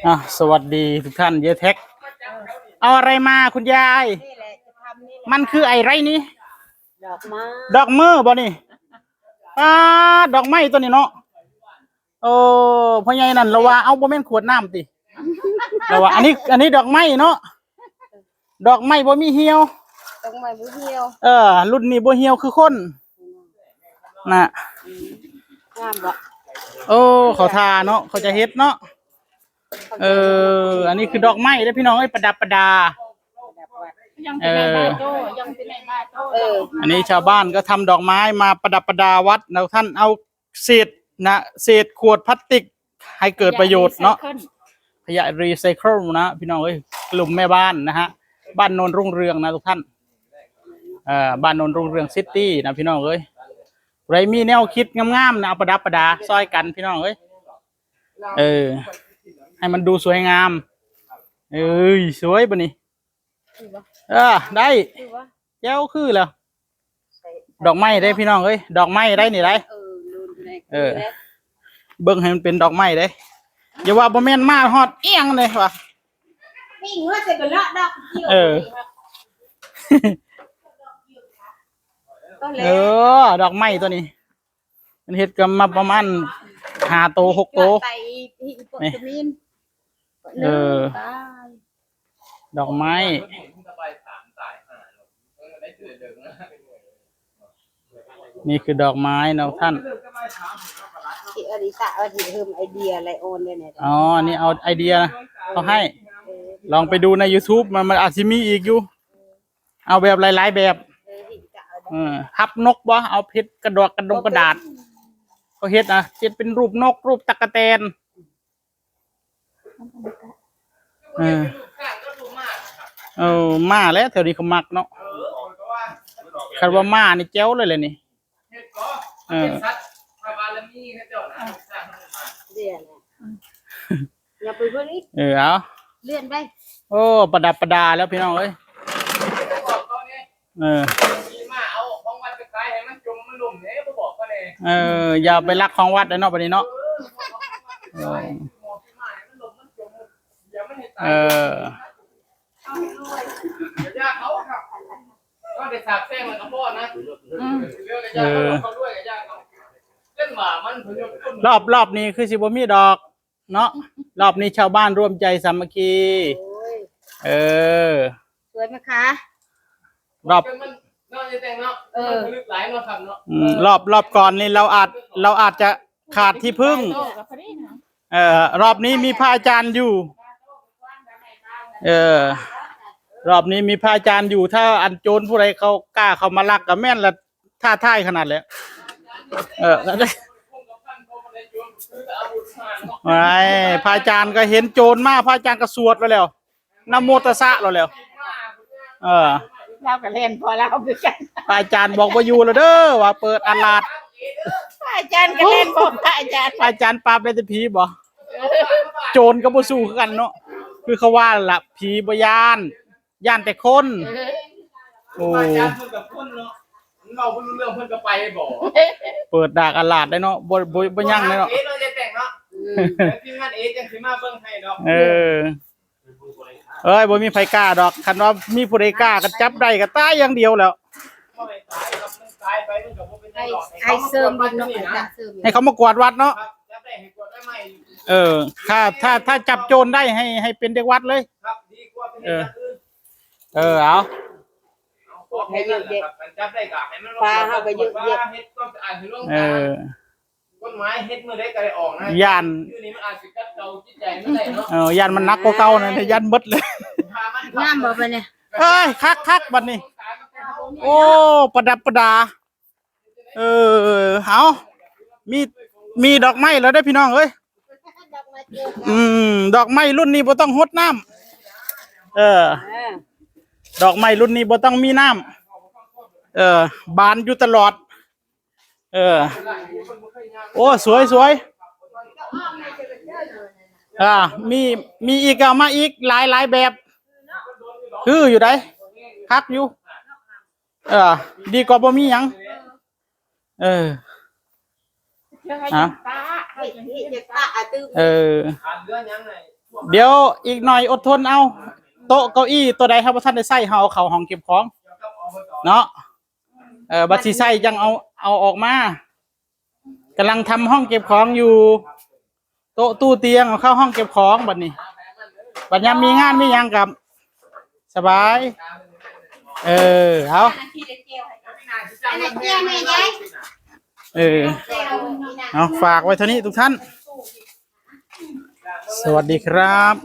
ອ່ະ ສະຫວັດດີທຸກທ່ານ ເຢແທັກ ເອົາອະໄລມາຄຸນຍາຍ? ນີ້ແຫຼະ ຈະທຳນີ້ແຫຼະ ມັນຄືໄອໄລນີ້? ດອກໄມ້ ດອກເມີບໍ່ນີ້? ປາດ ດອກໄມ້ຕົວນີ້ເນາະ. ໂອ້ ພໍ່ໃຫຍ່ນັ້ນລາວວ່າ ເອົ້າ ບໍ່ແມ່ນຂວດນ້ຳຕິ? ລາວວ່າ ອັນນີ້ ອັນນີ້ດອກໄມ້ເນາະ ດອກໄມ້ບໍ່ມີຫ່ຽວ ດອກໄມ້ບໍ່ຫ່ຽວ ເອີ ລຸ້ນນີ້ບໍ່ຫ່ຽວຄືຄົນນະ. ອືມ ງາມບໍ່? ໂອ້ ເຂົາທ່າເນາະ ເຂົາຈະເຮັດເນາະ. ເອີ ອັນນີ້ຄືດອກໄມ້ເດ້ພີ່ນ້ອງເອີຍ ປະດັບປະດາ ເອີ ເອີ ອັນນີ້ຊາວບ້ານກໍທຳດອກໄມ້ມາປະດັບປະດາວັດນະ ທ່ານເອົາ ເສດນະ ເສດຂວດພລາສຕິກໃຫ້ເກີດປະໂຫຍດເນາະ ຂະຫຍະຣີໄຊເຄິນນະພີ່ນ້ອງເອີຍ. ກຸ່ມແມ່ບ້ານນະຮະ ບ້ານໂນນຮຸ່ງເຮືອງນະທຸກທ່ານ ເອີ ບ້ານໂນນຮຸ່ງເຮືອງຊິຕີນະພີ່ນ້ອງເອີຍ. ຜູ້ໃດມີແນວຄິດງາມໆນະ ເອົາປະດັບປະດາຊ່ອຍກັນພີ່ນ້ອງເອີຍ ເອີ ໃຫ້ມັນດູສວຍງາມ. ເອີຍ ສວຍບາດນີ້ ຄືບໍ່? ເອີ ໄດ້ ຄືບໍ່? ແຈ່ວຄືແລ້ວ ດອກໄມ້ເດ້ພີ່ນ້ອງເອີຍ ດອກໄມ້ໄດ້ນີ້ໄດ້. ເອີ ເບິ່ງໃຫ້ມັນເປັນດອກໄມ້ເດ້ ຢ່າວ່າບໍ່ແມ່ນມາຮອດອຽງເດ້ວ່າ ປີ້ງຮອດໃສ່ເບີເລາະດອກ ເອີ ເອີ ດອກໄມ້ຕົວນີ້ ມັນເຮັດກັນມາປະມານຫ້າໂຕຫົກໂຕ ໄປອີກ ອີກໂປະຕະມີນ ເອີ ຕາຍ ດອກໄມ້ ນີ້ຄືດອກໄມ້ເນາະທ່ານ. ທີ່ອາລິຕະວ່າຊິເພີ່ມໄອເດຍໄລອອນໄດ້ແດ່. ອໍ ອັນນີ້ເອົາໄອເດຍເຂົາໃຫ້ ເອີ ລອງໄປດູໃນຢູທູບ ມັນ ມັນອາດຊິມີອີກຢູ່. ເອົາແບບຫຼາຍໆແບບ ເອີ ພັບນົກບໍ່ ເອົາເຮັດກະດອກກະດົງກະດາດ ເຂົາເຮັດນະ ເຮັດເປັນຮູບນົກ ຮູບຕັກກະແຕນ. ເອີ ເອີ ມ້າແຫຼະ ແຖວນີ້ເຂົາມັກເນາະ ຄັນວ່າມ້ານີ້ແຈ່ວເລີຍແຫຼະນີ້. ເອີ ເອີ ເອົາ ເລື່ອນໄປ ໂອ້ ປະດັບປະດາແລ້ວພີ່ນ້ອງເອີຍ. ເອີ ເອີ ຢ່າໄປລັກຂອງວັດເດີເນາະ ບາດນີ້ເນາະ. ເອີ ເອີ ເອີ ຮອບ ຮອບນີ້ຄືຊິບໍ່ມີດອກ ເນາະ ຮອບນີ້ຊາວບ້ານຮ່ວມໃຈສາມັກຄີ. ໂອ້ຍ ເອີ ສວຍໄໝຄະ ຮອບ ເອີ ຮອບ ຮອບກ່ອນນີ້ລາວອາດ ລາວອາດຈະຂາດທີ່ເພິ່ງ. ເອີ ຮອບນີ້ມີພະອາຈານຢູ່ ເອີ ຮອບນີ້ມີພະອາຈານຢູ່ ຖ້າອັນໂຈນຜູ້ໃດເຂົາກ້າເຂົ້າມາລັກກໍແມ່ນລະ ທ້າທາຍຂະໜາດແຫຼະ. ເອີ ພະອາຈານກໍເຫັນໂຈນມາ ພະອາຈານກໍສວດແລ້ວ ນະໂມຕັດສະແລ້ວ ເອີ ລາວກໍແລ່ນພໍລາວຄືກັນ. ພະອາຈານບອກບໍ່ຢູ່ແລ້ວເດີ ວ່າເປີດອາລາດ. ພະອາຈານກໍແລ່ນພໍ ພະອາຈານ ພະອາຈານປາບໄດ້ແຕ່ຜີບໍ? ໂຈນກໍບໍ່ສູ້ຄືກັນເນາະ ຄືເຂົາວ່າລະ ຜີບໍ່ຢ້ານ ຢ້ານແຕ່ຄົນ. ເອີ ໂອ້ ອາຈານເພິ່ນກັບຄົນເນາະ ເວົ້າບໍ່ຮູ້ເລື່ອງເພິ່ນກໍໄປບໍ? ເປີດດາກອາລາດໄດ້ເນາະ ບໍ່ ບໍ່ ບໍ່ຍັງເລີຍເນາະ. ທີມງານເອຈັງຊິມາເບິ່ງໃຫ້ດອກ. ເອີ ເອີຍ ບໍ່ມີໃຜກ້າດອກ ຄັນວ່າມີຜູ້ໃດກ້າກໍຈັບໄດ້ກໍຕາຍຢ່າງດຽວແລ້ວ. ໃຫ້ ໃຫ້ເສີມອີກເນາະ ໃຫ້ເສີມອີກ ໃຫ້ເຂົາມາກວດວັດເນາະ. ເອີ ຖ້າ ຖ້າ ຖ້າຈັບໂຈນໄດ້ ໃຫ້ ໃຫ້ເປັນເດັກວັດເລີຍ. ເອີ ເອີ ເອົາ ປາເຮົາກໍເຍອະແຍະ ເອີ ກົດໝາຍເຮັດມື້ໃດກໍໄດ້ອອກນະ ຢ້ານ ຢູ່ນີ້ມັນອາດຊິຂັດເກົາຈິດໃຈມັນໄດ້ເນາະ. ເອີ ຢ້ານມັນໜັກກວ່າເກົ່ານັ້ນ ຢ້ານໝົດເລີຍ. ງາມບໍ່ບາດນີ້? ເອີຍ ຄັກໆ ບາດນີ້ ໂອ້ ປະດັບປະດາ. ເອີ ເອົາ ມີ ມີດອກໄມ້ແລ້ວເດ້ພີ່ນ້ອງເອີຍ. ອືມ ດອກໄມ້ລຸ້ນນີ້ບໍ່ຕ້ອງຫົດນ້ຳ. ເອີ ເອີ ດອກໄມ້ລຸ້ນນີ້ບໍ່ຕ້ອງມີນ້ຳ ເອີ ບານຢູ່ຕະຫຼອດ. ເອີ ໂອ້ ສວຍ ສວຍ ອ່າ ມີ ມີອີກ ເອົາມາອີກ ຫຼາຍ ຫຼາຍແບບ ຄືຢູ່ໃດ ຄັກຢູ່. ເອີ ດີກວ່າບໍ່ມີຫຍັງ. ເອີ ເອີ ຂາດເລື່ອນຫຍັງໃຫ້ ດຽວອີກໜ້ອຍອົດທົນເອົາ. ໂຕະເກົ້າอี้ຕົວໃດເຮົາບໍ່ທັນໄດ້ໃຊ້ ເຮົາເອົາເຂົ້າຫ້ອງເກັບຂອງເນາະ. ເອີ ບັດຊິໃຊ້ຈັ່ງເອົາ ເອົາອອກມາ. ກຳລັງທຳຫ້ອງເກັບຂອງຢູ່ ໂຕະຕູ້ຕຽງ ເອົາເຂົ້າຫ້ອງເກັບຂອງບັດນີ້. ບັດຍາມມີງານມີຫຍັງກໍສະບາຍ. ເອີ ເອົາ ອັນນັ້ນເຈັ້ວໃຫ້ ອັນນັ້ນເຈັ້ວແມ່ຍາຍ ເອີ ເອົາ ຝາກໄວ້ເທົ່ານີ້ທຸກທ່ານ. ສະຫວັດດີຄັບ.